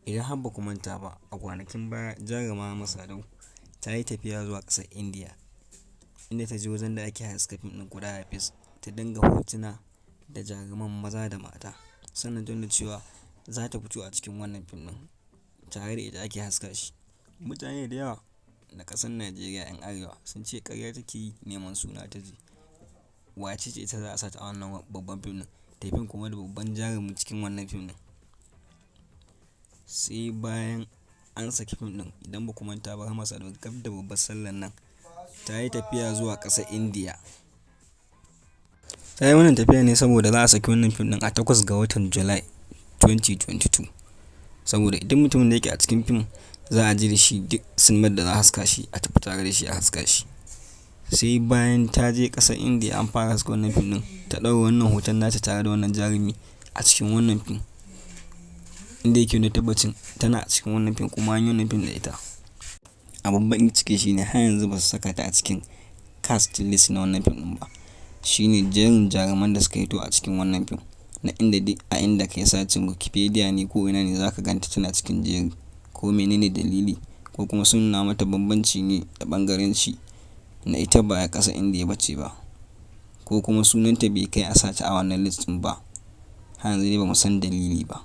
Idan har ba ku manta ba, a kwanakin baya jaruma Rahama Sadau ta yi tafiya zuwa ƙasar Indiya, inda ta je wajen da ake haska fim ɗin Kuda Hafiz, ta dinga hotuna da jaruman maza da mata. Sannan ta nuna cewa za ta fito a cikin wannan fim ɗin, tare da ita ake haska shi. Mutane da yawa na ƙasar Najeriya 'yan arewa sun ce ƙarya take yi, neman suna ta je. Wace ce ita za a sata a wannan babban fim ɗin? Ta fim kuma da babban jarumi cikin wannan fim ɗin. Sai bayan an saki fim ɗin, idan ba ku manta ba, Rahama Sadau gab da babbar sallar nan ta yi tafiya zuwa ƙasar Indiya. Ta yi wannan tafiya ne saboda za a saki wannan fim ɗin a 8 ga watan Julai 2022. Saboda idan mutumin da yake a cikin fim za a je da shi duk sinimar da za a haska shi, a tafi tare da shi a haska shi. Sai bayan ta je ƙasar Indiya an fara haska wannan fim ɗin, ta ɗaura wannan hoton nata tare da wannan jarumi a cikin wannan fim. Inda yake nuna tabbacin tana a cikin wannan fim kuma an yi wannan fim da ita. Abun baƙin ciki shine har yanzu ba su saka ta a cikin cast list na wannan fim ɗin ba. Shine jerin jaruman da suka hito a cikin wannan fim. Na inda duk a inda ka yi searching Wikipedia ne ko ina ne, za ka gan ta tana cikin jeri. Ko menene dalili, ko kuma sun nuna mata bambanci ne da ɓangaranci na ita ba 'yar ƙasar Indiya ba ce ba, ko kuma sunanta bai kai a sa ta a wannan list ɗin ba. Har yanzu dai ba mu san dalili ba.